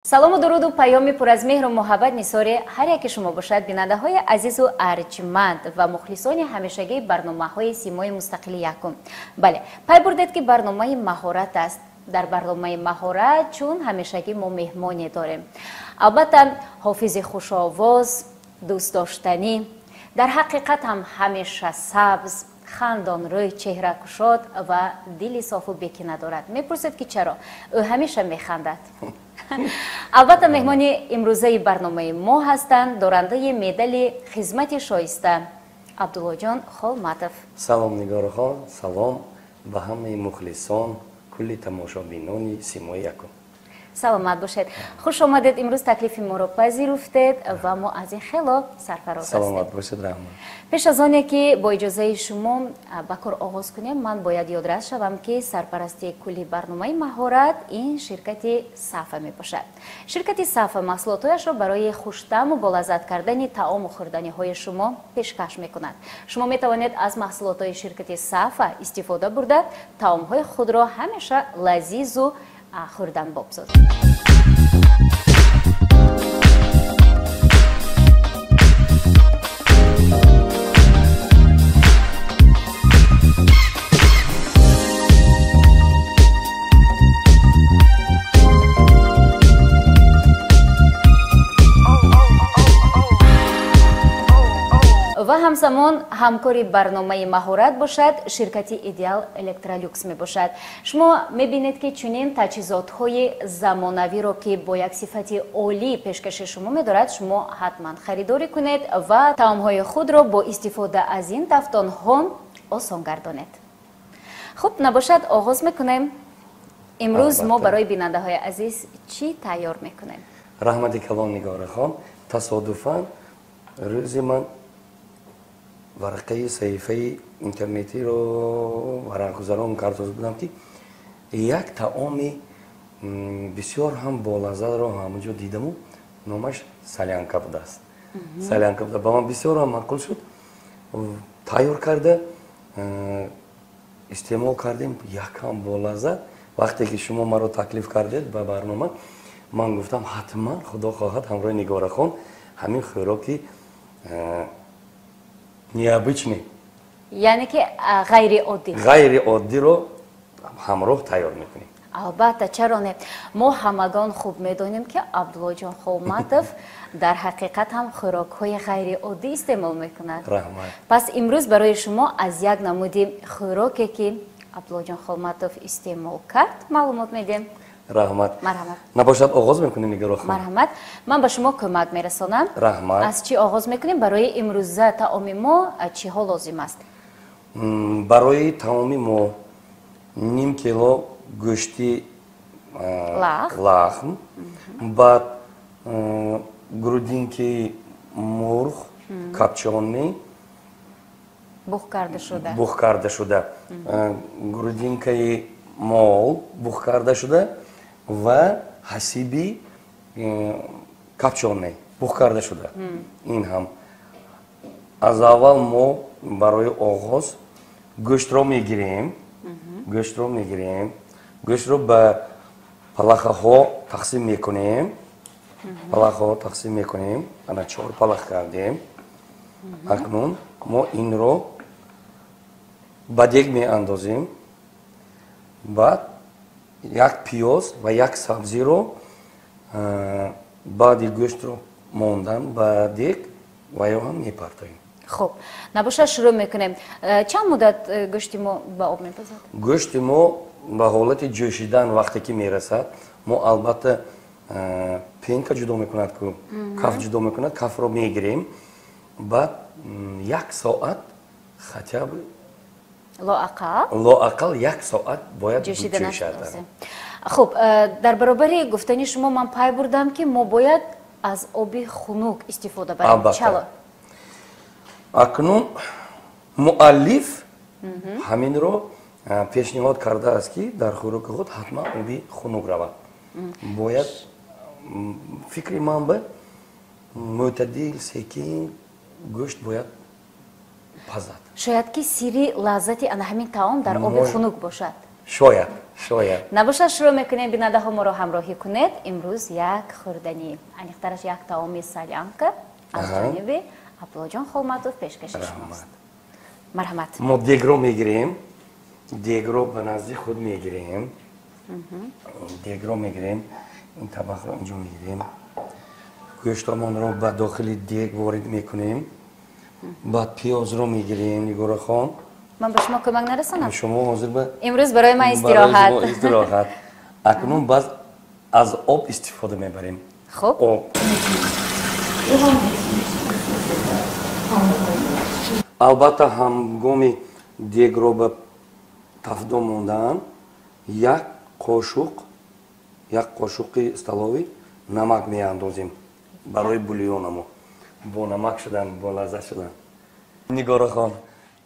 Салому дуруду паёми пур аз меҳру муҳаббат нисори ҳар яке шумо бошад, бинандаҳои азизу арҷманд ва мухлисони ҳамешагии барномаҳои Симои мустақили якум. Бале, пай бурдед, ки барномаи маҳорат аст. Дар барномаи маҳорат чун ҳамешагӣ мо меҳмоне дорем. Албатта, ҳофизи хушовоз, дӯстдоштанӣ, дар ҳақиқат ҳам ҳамеша сабз, хандонрӯй, чеҳракушод ва дили софу бекина дорад. Мепурсед, ки чаро? Ӯ ҳамеша механдад. Албатта, меҳмони имрӯзаи барномаи мо ҳастанд дорандаи медали хизмати шоиста Абдуллоҷон Холматов. Салом, Нигорахон, салом ба ҳамаи мухлисон, кулли тамошобинони Симои якум. Саломат бошед, хуш омадед. Имрӯз таклифи моро пазируфтед ва мо аз ин хело сарфароз ҳастем. Саломат бошед, раҳмат. Пеш аз оне ки бо иҷозаи шумо ба кор оғоз кунем, ман бояд ёдрас шавам, ки сарпарасти кулли барномаи маҳорат ин ширкати Сафа мебошад. Ширкати Сафа маҳсулотҳояшро барои хуштаъму болаззат кардани таому хӯрданиҳои шумо пешкаш мекунад. Шумо метавонед аз маҳсулотҳои ширкати Сафа истифода бурда, таомҳои худро ҳамеша лазизу хӯрданбоб созед. Ва ҳамзамон ҳамкори барномаи маҳорат бошад ширкати Идеал Электролюкс мебошад. Шумо мебинед, ки чунин таҷҳизотҳои замонавиро, ки бо як сифати олӣ пешкаши шумо медорад, шумо ҳатман харидорӣ кунед ва таомҳои худро бо истифода аз ин тафтонҳо осон гардонед. Хуб, набошад, оғоз мекунем. Имрӯз мо барои бинандаҳои азиз чӣ тайёр мекунем? Раҳмати калон, Нигорахон. Тасодуфан рӯзи ман варақаи саҳифаи интернетиро варақгузарон карда будам, ки як таоми бисёр ҳам болаззатро ҳамонҷо дидаму номаш солянка будааст. Солянка буда, ба ман бисёр ҳам маъқул шуд. Тайёр карда истеъмол кардем, якам болаззат. Вақте ки шумо маро таклиф кардед ба барнома, ман гуфтам, ҳатман, худо хоҳад, ҳамроҳи Нигорахон ҳамин хӯроки необычный, яъне ки ғайриоддӣ, ғайриоддиро ҳамроҳ тайёр мекунем. Албатта, чаро не? Мо ҳамагон хуб медонем, ки Абдуллоҷон Холматов дар ҳақиқат ҳам хӯрокҳои ғайриоддӣ истеъмол мекунад. Раҳмат. Пас имрӯз барои шумо аз як намуди хӯроке, ки Абдуллоҷон Холматов истеъмол кард, маълумот медиҳем. Раҳмат. Марҳамат. Набошад, оғоз мекунем, Нигорохон? Марҳамат, ман ба шумо кӯмак мерасонам. Раҳмат. Аз чӣ оғоз мекунем? Барои имрӯза таоми мо чиҳо лозим аст? Барои таоми мо ним кило гӯшти лахм, баъд грудинки мурғ копчёный, бух карда шуда, бух карда шуда, грудинкаи мол бух карда шуда ва ҳасиби копчёный бух карда шуда. Ин ҳам аз аввал мо барои оғоз гӯштро мегирем, гӯштро мегирем, гӯштро ба палахаҳо тақсим мекунем, палахаҳо тақсим мекунем. Ана, чор палах кардем. Акнун мо инро ба дег меандозем. Баъд як пиёз ва як сабзиро баъди гӯштро мондан ба дег ва ё ҳам мепартоем. Хуб, набошад, шурӯъ мекунем. Чанд муддат гӯшти мо ба об мепазад? Гӯшти мо ба ҳолати ҷӯшидан вақте ки мерасад, мо албатта пенка ҷудо мекунад ку, каф ҷудо мекунад, кафро мегирем. Баъд як соат хотя бы, лоақал, лоақал як соат бояд ҷӯшиданаш ҷӯшад. Лозим. Хуб, дар баробари гуфтани шумо ман пай бурдам, ки мо бояд аз оби хунук истифода барем. Албатта. Чаро? Акнун муаллиф ҳаминро пешниҳод кардааст, ки дар хӯроки худ ҳатман оби хунук равад. Бояд фикри ман ба мӯътадил, секин гӯшт бояд пазад. Шояд ки сирри лаззати ана ҳамин таом дар оби хунук бошад. Шояд, шояд. Набошад, шурӯъ мекунем. Бинандаҳо, моро ҳамроҳӣ кунед. Имрӯз як хӯрданӣ, аниқтараш як таоми салянка аз ҷониби Абдуллоҷон Холматов пешкаши шумост. Марҳамат. Мо дегро мегирем, дегро ба назди худ мегирем, дегро мегирем, ин табақро инҷо мегирем, гӯштамонро ба дохили дег ворид мекунем, баъд пиёзро мегирем. Нигорахон, ман ба шумо кӯмак нарасонам? Шумо ҳозир ба имрӯз барои ман истироҳат. Истироҳат. Акнун баъз аз об истифода мебарем. Хуб, об. Албатта, ҳангоми дегро ба тафдон мондан 1 қошуқ, 1 қошуқи столовый намак меандозем барои бульонамо бо намак шудан, бо лаззат шудан. Нигорахон,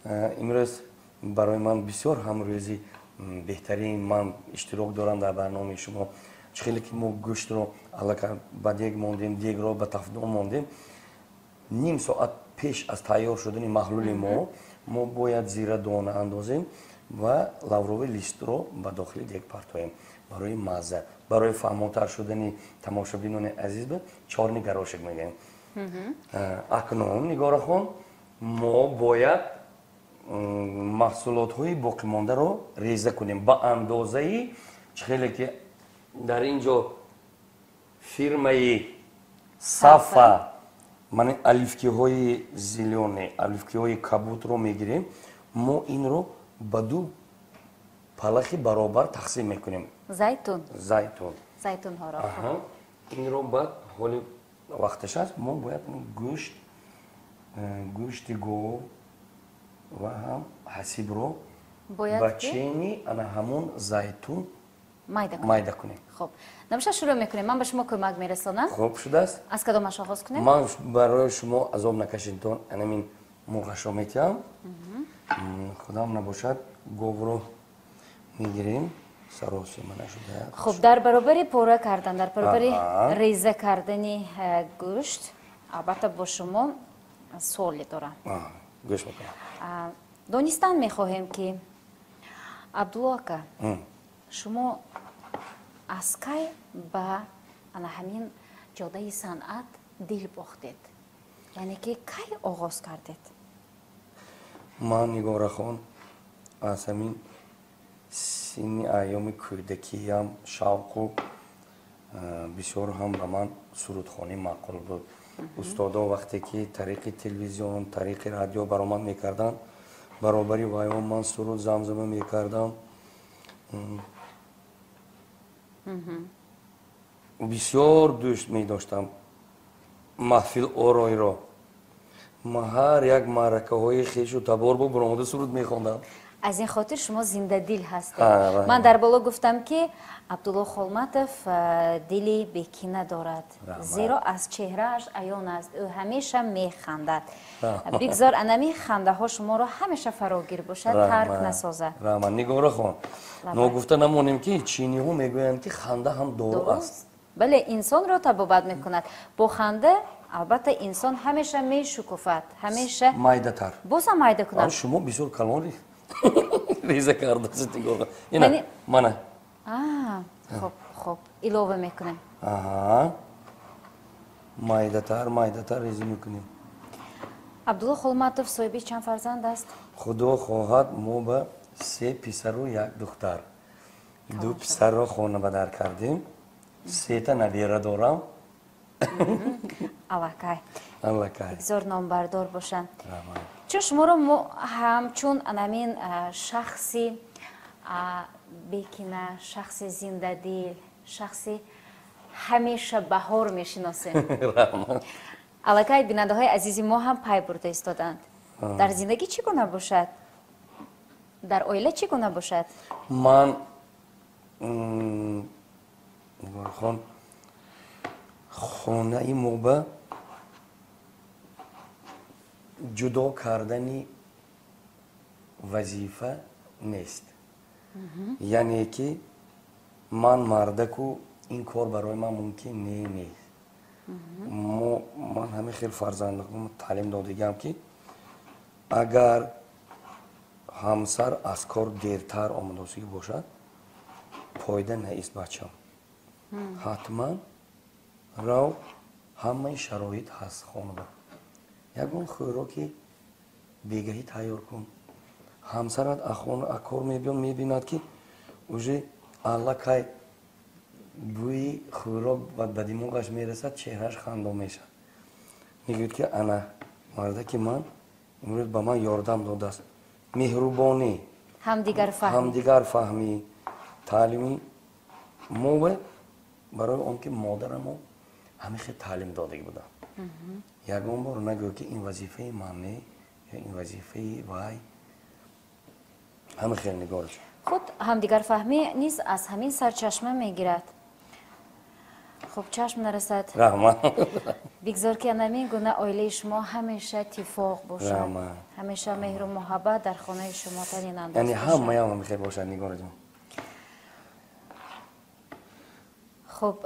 имрӯз барои ман бисёр ҳам рӯзи беҳтарин, ман иштирок дорам дар барномаи шумо. Чӣ хеле ки мо гӯштро аллака ба дег мондем, дегро ба тафдон мондем, ним соат пеш аз тайёр шудани маҳлули мо бояд зирадона андозем ва лавровый листро ба дохили дег партоем барои мазза. Барои фаҳмотар шудани тамошобинони азиз ба чёрный горошек мегӯем. Акнун, Нигорахон, мо бояд маҳсулотҳои боқимондаро реза кунем ба андозаи чӣ хеле ки дар ин ҷо фирмаи Сафа. Ман оливкиҳои зелёный, оливкиҳои кабудро мегирем. Мо инро ба ду палахи баробар тақсим мекунем. Зайтун. Зайтун. Зайтунҳоро. Инро баъд, ҳоли вақташ аст, мо бояд гӯшт, гӯшти гов ва ҳам ҳасибро ба чени ана ҳамон зайтун майда кунем. Хуб, набошад, шурӯъ мекунем. Ман ба шумо кӯмак мерасонам. Хуб шудааст. Аз кадомаш оғоз кунем? Ман барои шумо азоб накашидтон, анамин мурғашро метиҳам худам. Набошад, говро мегирем, саросима нашуда. Хуб, дар баробари пора кардан, дар баробари реза кардани гӯшт, албатта, бо шумо суоле дорам. Гӯш мекунам. Донистан мехоҳем, ки, Абдулло ака, шумо аз кай ба ана ҳамин ҷодаи санъат дил бохтед, яъне ки кай оғоз кардед? Ман, Нигорахон, аз ҳамин синни айёми кӯдакиям шавқу бисёр ҳам ба ман сурудхонӣ маъқул буд. Устодо вақте ки тариқи телевизион, тариқи радио баромад мекарданд, баробари вайҳо ман суруд замзама мекардам. Бисёр дӯст медоштам маҳфил ороиро. Ма ҳар як маъракаҳои хешу табор бо баромада суруд мехондам. Аз ин хотир шумо зиндадил ҳастед. Ман дар боло гуфтам, ки Абдулло Холматов дили бекина дорад, зеро аз чеҳрааш аён аст, ӯ ҳамеша механдад. Бигзор анами хандаҳо шуморо ҳамеша фарогир бошад, тарк насозад. Раҳмат, Нигорахон. Ногуфта намонем, ки чиниҳо мегӯянд, ки ханда ҳам дору аст. Бале, инсонро табобат мекунад. Бо ханда, албатта, инсон ҳамеша мешукуфад, ҳамеша. Майдатар. Бозам майда кунам? Шумо бисёр калон реза кардасед, Нигора. Ина мана. Хуб, хуб, илова мекунем. Майдатар, майдатар реза мекунем. Абдулло Холматов соҳиби чанд фарзанд аст? Худо хоҳад, мо ба се писару як духтар. Ду писарро хонабадар кардем, сета набера дорам. Аллакай. Аллакай. Бигзор номбардор бошанд. Чун шуморо мо ҳамчун анамин шахси бекина, шахси зиндадил, шахси ҳамеша баҳор мешиносем. Аллакай бинандаҳои азизи мо ҳам пай бурда истоданд. Дар зиндагӣ чӣ гуна бошад, дар оила чӣ гуна бошад? Ман, Нигорхон, хонаи мо ба ҷудо кардани вазифа нест, яъне ки ман мардаку ин кор барои ман мумкин нест. Ман ҳамин хел фарзандам таълим додагиам, ки агар ҳамсар аз кор дертар омадосигӣ бошад. Пойда наист, бачам, ҳатман рав, ҳамаи шароит ҳаст хонада, ягон хӯроки бегаҳӣ тайёр кун. Ҳамсарат кор мебиёд, мебинад, ки уже аллакай бӯи хӯрок ба димоғаш мерасад, чеҳраш хандон мешавад, мегӯяд, ки ана мардаки ман имрӯз ба ман ёрдам додааст. Меҳрубонӣ, ҳамдигарфаҳмӣ, таълими мо барои он ки модарамо ҳамин хел таълим додагӣ буданд. Ягон бор нагӯ, ки ин вазифаи ман не ё ин вазифаи вай. Ҳамин хел, Нигорҷон. Худ ҳамдигарфаҳмӣ низ аз ҳамин сарчашма мегирад. Хуб, чашм нарасад. Раҳмат. Бигзор, ки анамин гуна оилаи шумо ҳамеша тифоқ бошад, ҳамеша меҳру муҳаббат дар хонаи шумо танинандоз. Яъне ҳамаям ҳамин хел бошад, Нигораҷон. Хуб,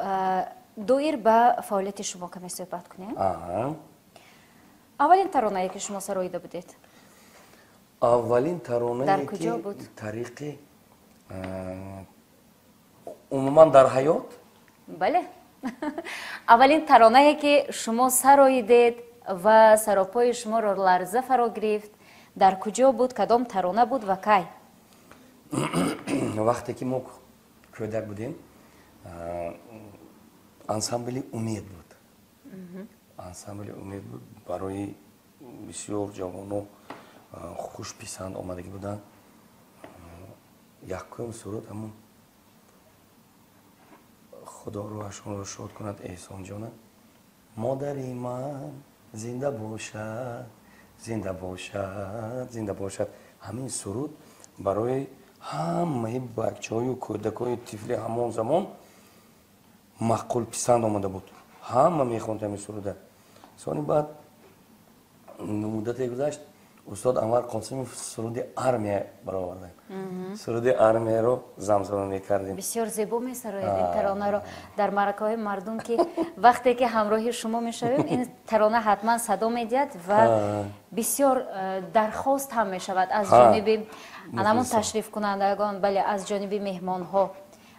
доир ба фаъолияти шумо каме суҳбат кунем. Аввалин таронае, ки шумо сароида будед? Аввалин таронае, ки тариқи умуман дар ҳаёт? Бале, аввалин таронае, ки шумо сароидед ва саропои шуморо ларза фаро гирифт, дар куҷо буд, кадом тарона буд ва кай? Вақте ки мо кӯдак будем, ансамбли Умед буд. Ансамбли Умед буд, барои бисёр ҷавоно хушписанд омадагӣ буданд. Якум суруд ҳамун, Худо рӯҳашонро шод кунад, Эҳсонҷона, «Модари ман зинда бошад, зинда бошад, зинда бошад». Ҳамин суруд барои ҳамаи бачаҳою кӯдакои тифли ҳамон замон маъқул писанд омада буд, ҳама мехонд ҳамин суруда. Сони баъд муддате гузашт, устод Анвар Қосимов суруди «Армия» бароварданд. Суруди «Армияро» замзама мекардем. Бисёр зебо месароед ин таронаро. Дар маъракаҳои мардум, ки вақте ки ҳамроҳи шумо мешавем, ин тарона ҳатман садо медиҳад ва бисёр дархост ҳам мешавад аз ҷониби анамон ташрифкунандагон, бале, аз ҷониби меҳмонҳо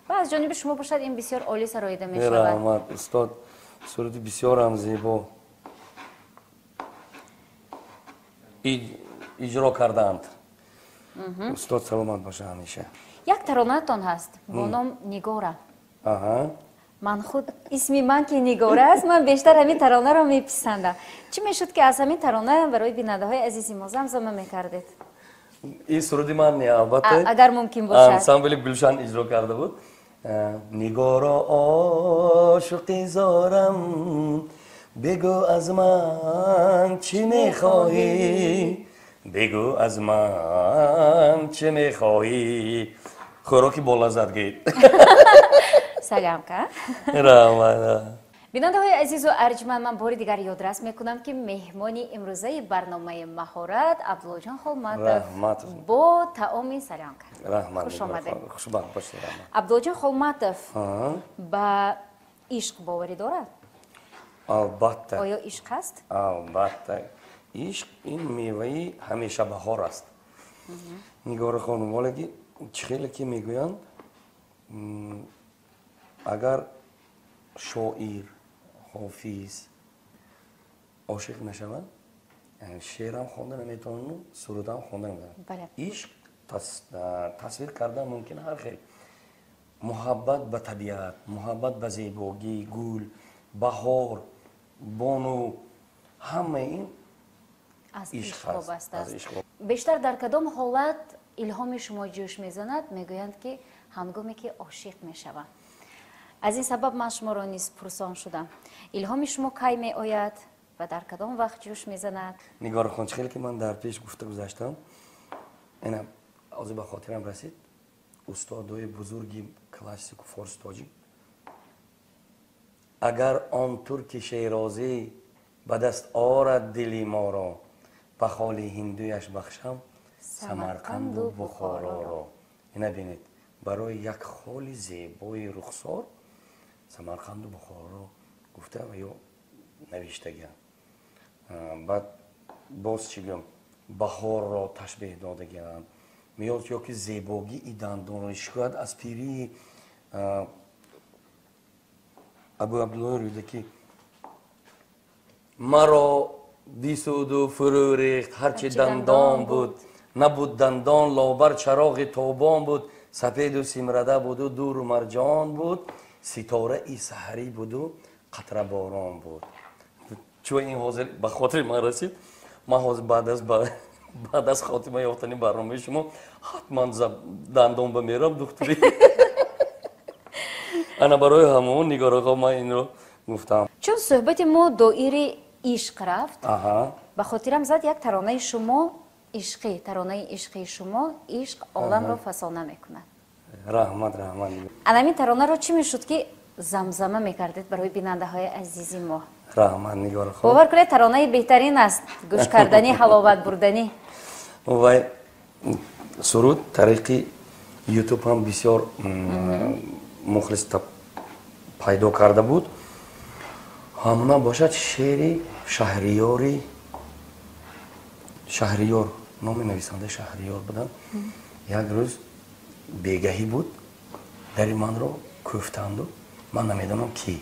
ва аз ҷониби шумо бошад, ин бисёр олӣ сароида мешавад. Раҳмат, устод суруди бисёрам зебо иҷро кардаанд. Устод саломат боша ҳамеша. Як таронаатон ҳаст бо ном «Нигора». Ман худ, исми ман ки Нигора аст, ман бештар ҳамин таронаро меписандам. Чӣ мешуд, ки аз ҳамин тарона барои бинандаҳои азизи мо замзама мекардед? Ин суруди ман не, албатта. Агар мумкин бошад. Ансамбли Гулшан иҷро карда буд. Нигоро, ошиқи зорам, бигӯ, аз ман чӣ мехоҳӣ, бигӯ, аз ман чӣ мехоҳӣ? Хӯроки болаззат гӯед. Салямка. Раҳмат. Бинандаҳои азизу арҷманд, ман бори дигар ёдрас мекунам, ки меҳмони имрӯзаи барномаи «Маҳорат» Абдуллоҷон Холматов бо таоми салянка. Хуш омадед. Абдуллоҷон Холматов ба ишқ боварӣ дорад? Албатта. Оё ишқ ҳаст? Албатта, ишқ ин меваи ҳамешабаҳор аст, Нигора хонум. Воле ки чӣ хеле ки мегӯянд, агар шоир Ҳофиз ошиқ нашавад, шеърам хонда наметавону сурудам хонда наметавонад. Ишқ тасвир кардан мумкин ҳар хел: муҳаббат ба табиат, муҳаббат ба зебогӣ, гул, баҳор, бону, ҳамаи ин аз ишқ вобаста аст. Бештар дар кадом ҳолат илҳоми шумо ҷӯш мезанад? Мегӯянд, ки ҳангоме ки ошиқ мешаванд. Аз ин сабаб ман шуморо низ пурсон шудам: илҳоми шумо кай меояд ва дар кадом вақт ҷӯш мезанад? Нигорахон, чӣ хеле ки ман дар пеш гуфта гузаштам, ина ҳозир ба хотирам расид, устодои бузурги классику форси тоҷик: «Агар он турки шерозӣ ба даст орад дили моро, ба холи ҳиндуяш бахшам Самарқанду Бухороро». Ина бинед, барои як холи зебои рухсор Самарқанду Бухороро гуфта ва ё навиштагиам. Баъд боз чӣ гӯям, баҳорро ташбеҳ додагиам меёд ё ки зебогии дандонро, шикоят аз пирии Абу Абдуллоҳи Рӯдакӣ маро бисуду фурӯ рехт ҳарчи дандон буд, набуд дандон лобар чароғи тобон буд, сапеду симрада буду дуру марҷон буд, ситораи саҳарӣ буду қатраборон буд. Чун ин ҳозир ба хотири ман расид, ман ҳозир баъд аз хотима ёфтани барномаи шумо ҳатман дандон ба мерам духтури. Ана барои ҳамон Нигорахон ман инро гуфтам. Чун суҳбати мо доири ишқ рафт, ба хотирам зад як таронаи шумо ишқӣ, таронаи ишқии шумо ишқ оламро фасона мекунад. Раҳмат, раҳмат. Анамин таронаро чӣ мешуд ки замзама мекардед барои бинандаҳои азизи мо? Раҳмат, Нигорахон. Бовар кунед, таронаи беҳтарин аст, гӯш карданӣ, ҳаловат бурданӣ. Вай суруд тариқи ютуб ҳам бисёр мухлис пайдо карда буд. Ҳамона бошад шеъри Шаҳриёри, Шаҳриёр, номи нависандаи Шаҳриёр буданд. Як рӯз бегаҳӣ буд, дари манро кӯфтанду ман намедонам кӣ.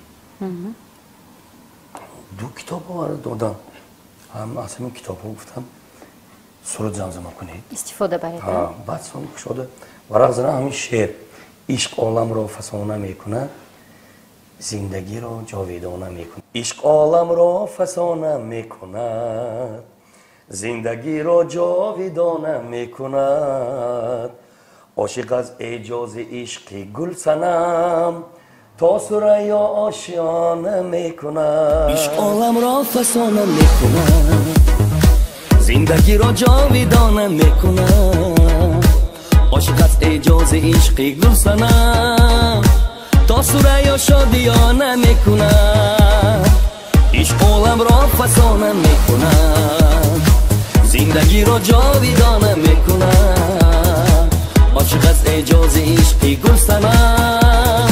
Ду китоб оварда доданд. Аз ҳамин китобҳо гуфтам суруд замзама кунед. Истифода баред. Баъд сон кушода варақ задам ҳамин шеър. Ишқ оламро фасона мекунад, зиндагиро ҷовидона мекунад. Ишқ оламро фасона мекунад, зиндагиро ҷовидона мекунад. Ошиқ аз эъҷози ишқи гулсанам то сурайё ошиёна мекунад. Ишқ оламро фасона мекунад, зиндагиро ҷовидона мекунад. Ошиқ аз эъҷози ишқи гулсанам то сурайё шодиёна мекунад. Ишқ оламро фасона мекунад, зиндагиро ҷовидона мекунад. Ошиқ аз эъҷози ишқи гулсанам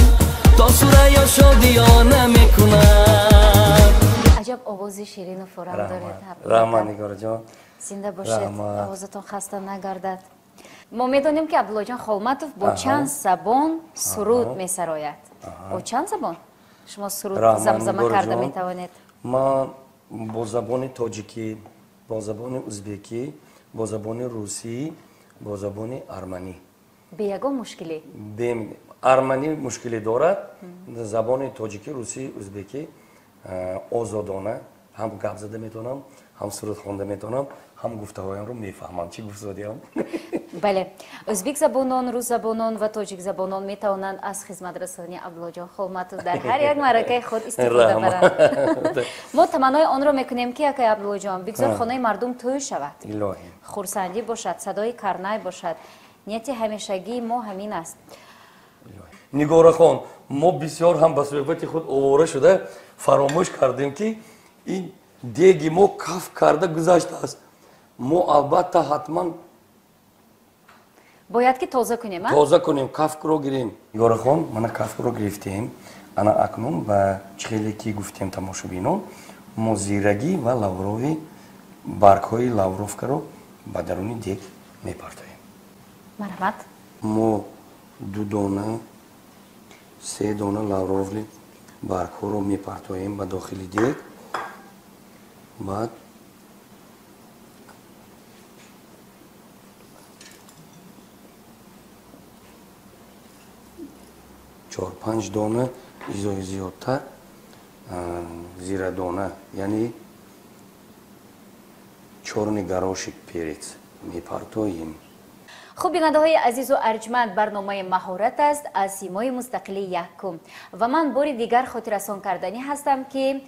то сурайё шодиёна мекунад. Аҷаб овози ширину фурам доред. Раҳмат, Нигораҷон. Зинда бошед, овозатон хаста нагардад. Мо медонем ки Абдуллоҷон Холматов бо чанд забон суруд месарояд. Бо чанд забон шумо суруд замзама карда метавонед? Ман бо забони тоҷикӣ, бо забони узбекӣ, бо забони русӣ, бо забони арманӣ. Бе ягон мушкилӣ? Арманӣ мушкилӣ дорад. Забони тоҷикӣ, русӣ, узбекӣ озодона ҳам гап зада метавонам, ҳам суруд хонда метавонам, ҳам гуфтаҳоямро мефаҳмам. Чӣ гуфтодиам? Бале, ӯзбекзабонон, русзабонон ва тоҷикзабонон метавонанд аз хизматрасонии Абдуллоҷон Холматов дар ҳар як маъракаи худ истифода баранд. Мо таманнои онро мекунем ки акай Абдуллоҷон бигзор хонаи мардум тӯй шавад, хурсандӣ бошад, садои карнай бошад. Нияти ҳамешагии мо ҳамин аст. Нигорахон, мо бисёр ҳам ба суҳбати худ овора шуда фаромӯш кардем ки ин деги мо каф карда гузаштааст. Мо албатта ҳатман бояд ки тоза кунем, тоза кунем, кафкро гирем. Нигорахон, мана кафкро гирифтем. Ана акнун ба чихеле ки гуфтем тамошобинон, мо зирагӣ ва лаврови баргҳои лавровкаро ба даруни дег мепартоем. Марҳамат. Мо 2 дона, 3 дона лаврови баргҳоро мепартоем ба дохили дег. Баъд 4-5 дона изои зиёдтар зирадона, яъне чорни горошек перец мепартоем. Хуб, бинандаҳои азизу арҷманд, барномаи маҳорат аст аз симои мустақили якум. Ва ман бори дигар хотиррасон карданӣ ҳастам ки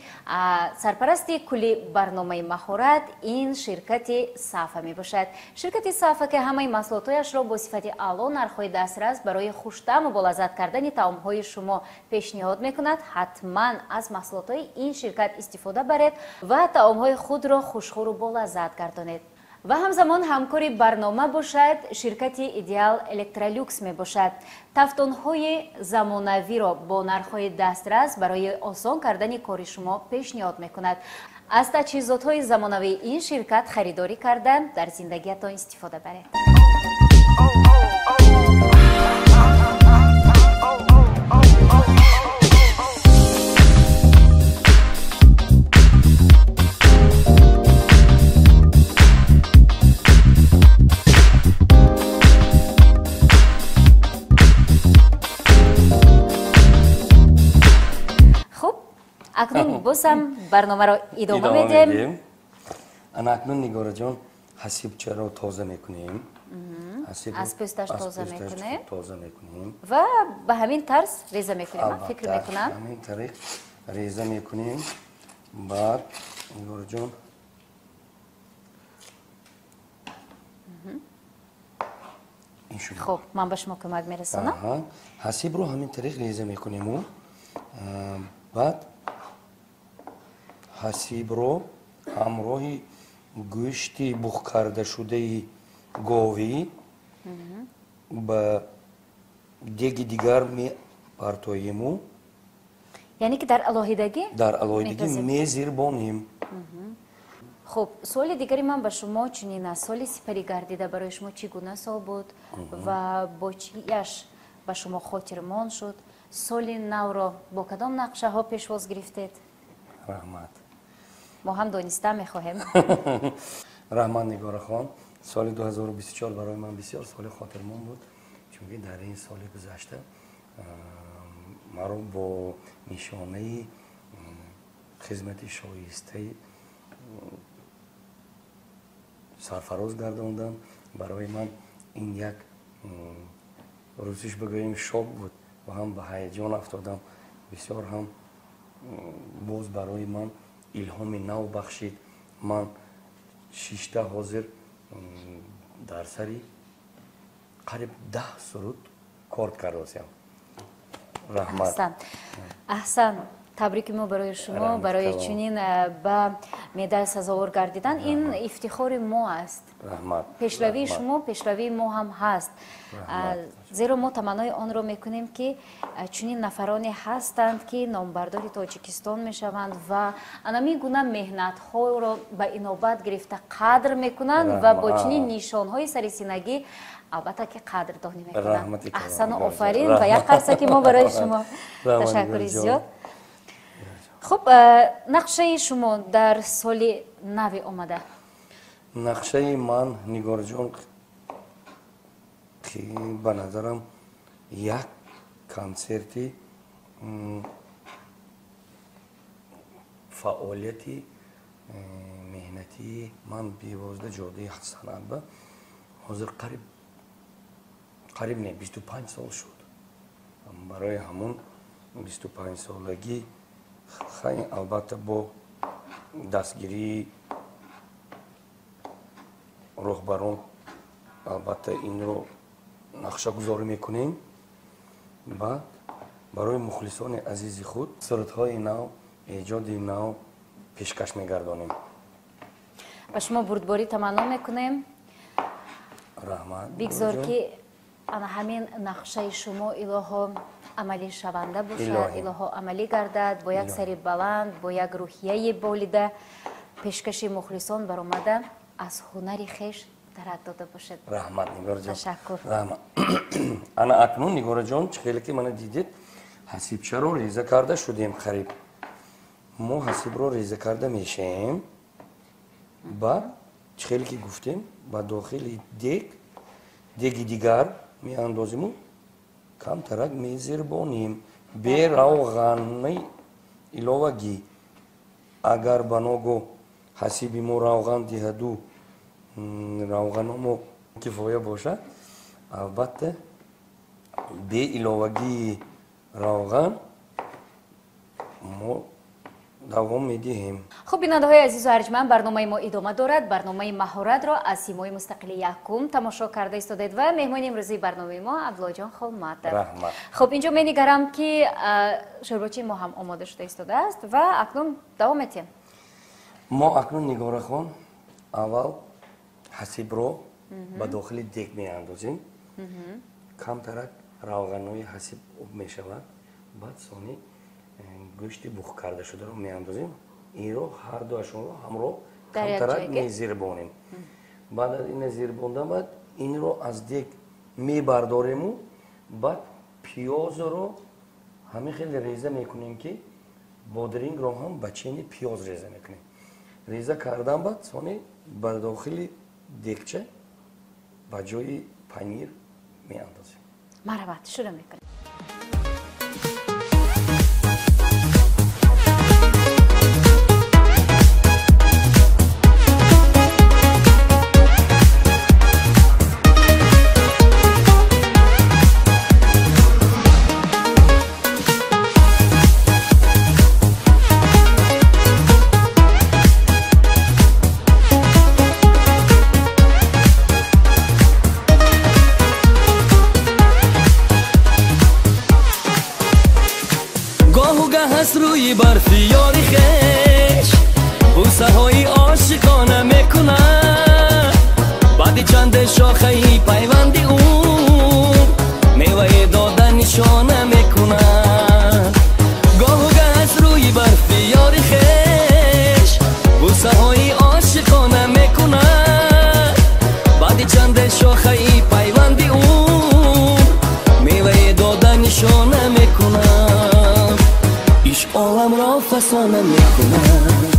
сарпарасти кулли барномаи маҳорат ин ширкати Сафа мебошад. Ширкати Сафа ки ҳамаи маҳсулотҳояшро бо сифати аъло, нархҳои дастрас барои хуштаъму болаззат кардани таомҳои шумо пешниҳод мекунад, ҳатман аз маҳсулотҳои ин ширкат истифода баред ва таомҳои худро хушхӯру болаззат гардонед. Ва ҳамзамон ҳамкори барнома бошад ширкати Идеал Электролюкс мебошад. Тафтонҳои замонавиро бо нархҳои дастрас барои осон кардани кори шумо пешниҳод мекунад. Аз таҷҳизотҳои замонавии ин ширкат харидорӣ карда дар зиндагиятон истифода баред. Акнун боз ҳам барномаро идома медиҳем. Ана акнун, Нигораҷон, ҳасибчаро тоза мекунем. Аз пӯсташ тоза мекунем. Тоза мекунем. Ва ба ҳамин тарз реза мекунем, фикр мекунам. Ҳамин тариқ реза мекунем. Баъд, Нигораҷон, хуб, ман ба шумо кӯмак мерасонам. Ҳасибро ҳамин тариқ реза мекунему, баъд ҳасибро ҳамроҳи гӯшти буғкардашудаи говӣ ба деги дигар мепартоему. Яъне ки дар алоҳидагӣ? Дар алоҳидагӣ мезирбонем. Хуб, суоли дигари ман ба шумо чунин аст. Соли сипарӣ гардида барои шумо чӣ гуна сол буд ва бо чиаш ба шумо хотирмон шуд? Соли навро бо кадом нақшаҳо пешвоз гирифтед? Раҳмат. Мо ҳам дониста мехоҳем. Раҳмат, Нигорахон. Соли 2024 барои ман бисёр соли хотирмон буд, чунки дар ин соли гузашта маро бо нишонаи хизмати шоистаи сарфароз гардонданд. Барои ман ин як, русиш бигӯем, шок буд ва ҳам ба ҳаяҷон афтодам. Бисёр ҳам боз барои ман илҳоми нав бахшид. Ман шишта ҳозир дар сари қариб 10 суруд кор кардосям. Раҳмат. Аҳсан. Табрики мо барои шумо, барои чунин ба медал сазовор гардидан. Ин ифтихори мо аст. Пешравии шумо пешравии мо ҳам ҳаст, зеро мо таманнои онро мекунем, ки чунин нафароне ҳастанд, ки номбардори Тоҷикистон мешаванд ва анамин гуна меҳнатҳоро ба инобат гирифта қадр мекунанд ва бо чунин нишонҳои сарисинагӣ албатта ки қадрдонӣ мекунанд. Аҳсану офарин ва як қарсаки мо барои шумо. Ташаккури зиёд. Хуб, нақшаи шумо дар соли нави омада? Нақшаи ман, Нигорҷон, ки ба назарам як консерти фаъолияти меҳнатии ман бевозда ҷодаи санъат ба ҳозир қариб не 25 сол шуд. Барои ҳамун 25 солагӣ хай, албатта, бо дастгирии роҳбарон, албатта, инро нақшагузорӣ мекунем. Баъд барои мухлисони азизи худ сурудҳои нав, эҷоди нав пешкаш мегардонем. Ба шумо бурдборӣ таманно мекунем. Раҳмат. Бигзор, ки ана ҳамин нақшаи шумо, илоҳо, амалӣ шаванда бошад, илоҳо, амалӣ гардад, бо як сари баланд, бо як рӯҳияи болида пешкаши мухлисон баромада, аз ҳунари хеш дарак дода бошед. Раҳмат, Нигораҷон. Ташаккур. Раҳмат. Ана акнун, Нигораҷон, чӣ хеле ки мана дидед, ҳасибчаро реза карда шудем. Қариб мо ҳасибро реза карда мешаем. Баъд, чӣ хеле ки гуфтем, ба дохили дег, деги дигар меандозиму камтарак мезирбонем бе равғани иловагӣ. Агар ба ногоҳ ҳасиби мо равған диҳаду равғаномо кифоя бошад, албатта, бе иловагии равған мо давом медиҳем. Хуб, бинандаҳои азизу арҷманд, барномаи мо идома дорад. Барномаи Маҳоратро аз Симои мустақили якум тамошо карда истодед ва меҳмони имрӯзии барномаи мо Абдуллоҷон Холматов. Хуб, инҷо менигарам, ки шӯрбочии мо ҳам омода шуда истодааст ва акнун давом метиҳем. Мо акнун, Нигорахон, аввал ҳасибро ба дохили дег меандозем. Камтарак равғанои ҳасиб об мешавад, баъд сони гӯшти буғ карда шударо меандозем. Инро ҳар дуашонро ҳамроҳ камтарак мезирбонем. Баъд аз ина зирбондан, баъд инро аз дег мебардорему баъд пиёзро ҳамин хеле реза мекунем, ки бодирингро ҳам ба чени пиёз реза мекунем. Реза кардан баъд сони ба дохили дегча ба ҷои панир меандозем. Марҳамат, шурӯъ мекунем. фасона мекунад,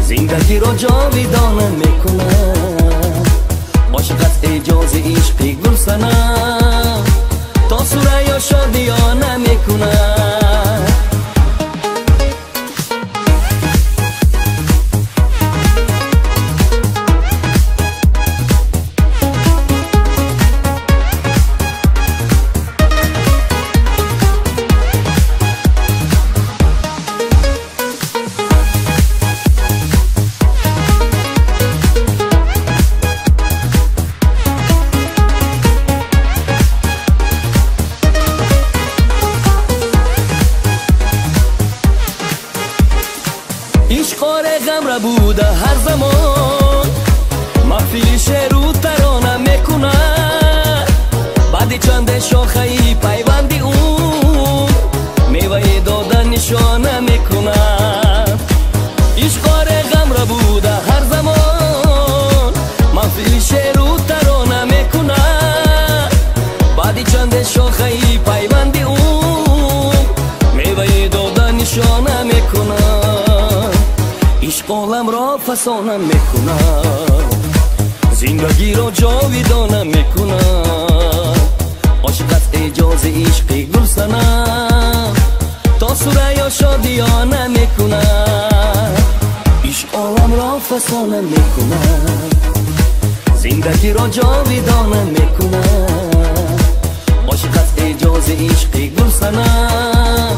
зиндагиро ҷовидона мекунад. Ошиқ аз эъҷози ишқи гулсанам то Сурайё шодиёна мекунад. Буда ҳар замон маҳфили шеъру тарона мекунад, баъди чанде шохаи пайванди ӯ меваи дода нишона мекунад. Ишқоре ғамра буда ҳар замон маҳфили шеъру тарона мекунад, баъди чанде шохаи пайванди ӯ меваи дода нишона мекунад. Ишқ оламро фасона мекунад, зиндагиро ҷовидона мекунад. Ошиқ аз эъҷози ишқи гулсанам то Сурайё шодиёна мекунад. Ишқ оламро фасона мекунад, зиндагиро ҷовидона мекунад. Ошиқ аз эъҷози ишқи гулсанам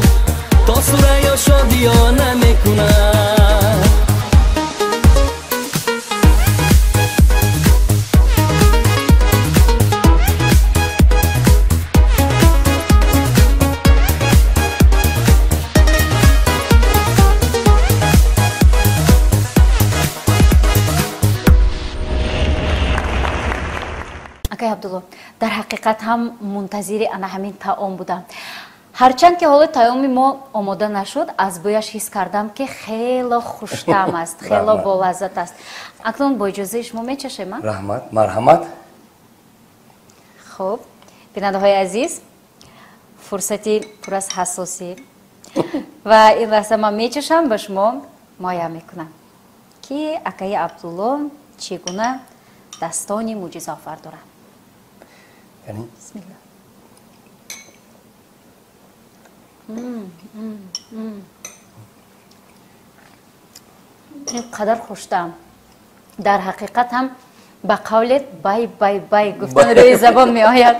то Сурайё шодиёна мекунад. Акай Абдулло, дар ҳақиқат ҳам мунтазири ана ҳамин таом будам. Ҳарчанд ки ҳоло таоми мо омода нашуд, аз бӯяш ҳис кардам, ки хело хуштаъм аст, хело болаззат аст. Акнун бо иҷозаи шумо мечашем? Раҳмат, марҳамат. Хуб, бинандаҳои азиз, фурсати пур аз ҳассосӣ ва ин лаҳза ман мечашам, ба шумо муайян мекунам, ки акаи Абдулло чӣ гуна дастони мӯъҷизаофар дорад. Бисмилла. Ин қадар хуштаъм, дар ҳақиқат ҳам ба қавлет бай бай бай гуфтан рӯи забон меояд.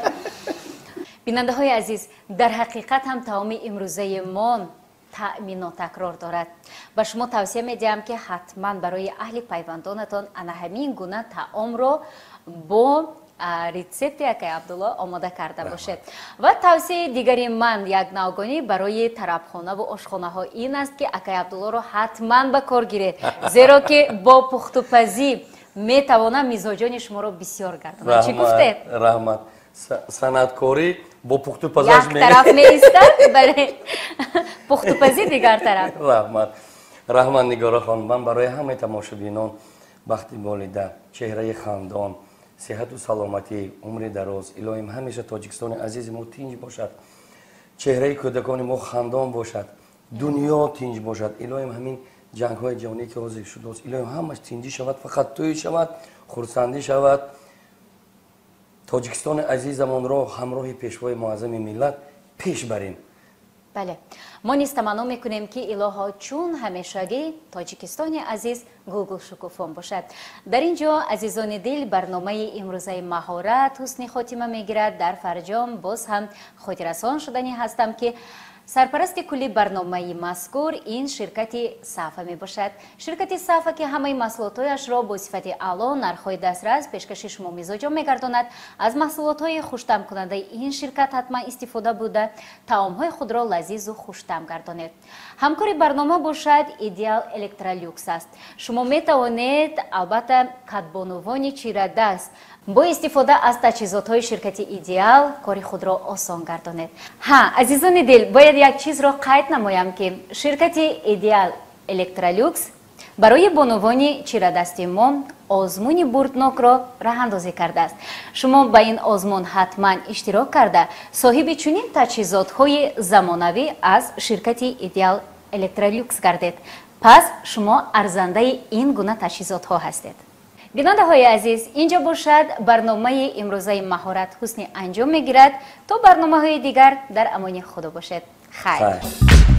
Бинандаҳои азиз, дар ҳақиқат ҳам таоми имрӯзаи мо таъми нотакрор дорад. Ба шумо тавсия медиҳам, ки ҳатман барои аҳли пайвандонатон ана ҳамин гуна таомро бо рецепти акай Абдулло омода карда бошед. Ва тавсияи дигари ман як навгонӣ барои тарабхонаву ошхонаҳо ин аст, ки акай Абдуллоро ҳатман ба кор гиред, зеро ки бо пухтупазӣ метавонам мизоҷони шуморо бисёр гардонад. Чӣ гуфтед? Раҳмат. Санъаткорӣ бо пухтупазаш як тараф меистад, бале, пухтупазӣ дигар тараф. Раҳмат. Раҳмат, Нигорахон. Ман барои ҳамаи тамошобинон бахти болида, чеҳраи хандон, сиҳату саломатӣ, умри дароз. Илоҳим ҳамеша Тоҷикистони азизи мо тинҷ бошад, чеҳраи кӯдакони мо хандон бошад, дунё тинҷ бошад. Илоҳим ҳамин ҷангҳои ҷаҳонӣ ки ҳозир шудааст, илоҳим ҳамаш тинҷӣ шавад, фақат тӯй шавад, хурсандӣ шавад. Тоҷикистони азизамонро ҳамроҳи пешвои муаззами миллат пеш барем. Бале, мо низ таманно мекунем, ки илоҳо чун ҳамешагӣ Тоҷикистони азиз гулгул шукуфон бошад. Дар ин ҷо, азизони дил, барномаи имрӯзаи маҳорат ҳусни хотима мегирад. Дар фарҷом боз ҳам хотиррасон шуданӣ ҳастам, ки сарпарасти кулли барномаи мазкур ин ширкати Сафа мебошад. Ширкати Сафа, ки ҳамаи маҳсулотҳояшро бо сифати аъло, нархҳои дастрас пешкаши шумо мизоҷон мегардонад. Аз маҳсулотҳои хуштаъмкунандаи ин ширкат ҳатман истифода буда, таомҳои худро лазизу хуштаъм гардонед. Ҳамкори барнома бошад Идеал Электролюкс аст. Шумо метавонед албатта кадбонувони чирадаст бо истифода аз таҷҳизотҳои ширкати Идеал кори худро осон гардонед. Ҳа, азизони дил, бояд як чизро қайд намоям, ки ширкати Идеал Электролюкс барои бонувони чирадасти мо озмуни бурднокро роҳандозӣ кардааст. Шумо ба ин озмун ҳатман иштирок карда, соҳиби чунин таҷҳизотҳои замонавӣ аз ширкати Идеал Электролюкс гардед. Пас шумо арзандаи ин гуна таҷҳизотҳо ҳастед. Бинандаҳои азиз, инҷо бошад барномаи имрӯзаи Маҳорат ҳусни анҷом мегирад. То барномаҳои дигар дар амони Худо бошед. Хайр.